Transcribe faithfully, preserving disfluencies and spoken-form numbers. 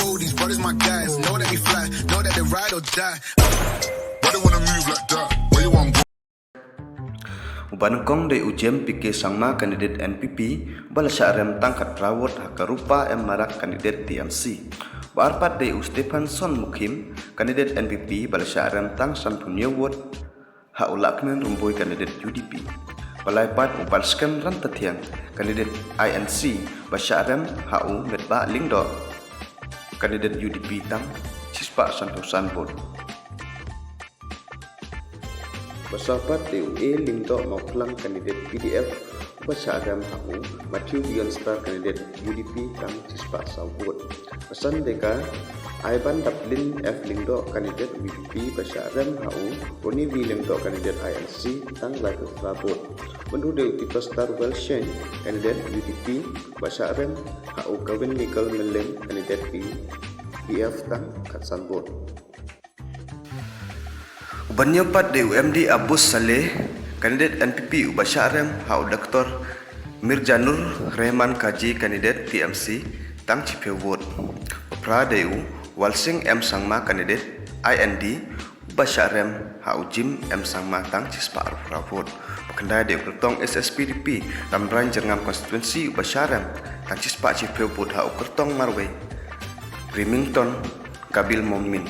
Oh, these brothers my guys. Know that we fly, know that they ride or die. Why they wanna move like that? Where you want U ba nyngkong dei u Jem P K Sangma, candidate N P P, ba la shah rem tang khatphra vote, ha ka Rupa M Marak, candidate T M C. U ba ar pat dei u Stephenson Mukhim, candidate N P P, ba la shah rem tang sanphew hynñiew vote, ha u Lahkmen Rymbui, candidate U D P. Ba lai pat u Batskhem Rantathiang, candidate I N C, ba shah rem ha u Metbah Lyngdoh, candidate U D P, tang shispah sanphew san vote. Ba saw pat dei u A Lyngdoh Mawphlang, candidate P D F, ba shah rem ha u Matthew Bjornstar, candidate U D P, tang shispah saw vote. Ba san dei ka Aibandaplin F Lyngdoh, candidate U D P, ba shah rem ha u Ronnie V Lyngdoh, candidate I N C, tang laiphew phra vote. Bad u dei u Tiperstar Welshang, candidate U D P, ba shah rem ha u Kevin Michael Mylliem, candidate P D F, tang khatsan vote. U ba hynñiew pat dei u M D Abus Saleh, candidate N P P, u ba shah rem ha u Doctor Mirjanur Rehman Kaji, candidate T M C, tang shiphew vote. Ba phra dei u Walsing M Sangma, candidate I N D, u ba shah rem ha u Jim M Sangma, tang shispah arphew phra vote. Ba khyndai dei u kyrtong S S P D P, Rambrai Jyrngam constituency, u ba shah rem tang shispah shiphew vote ha u kyrtong marwei Remington Kabil Momin.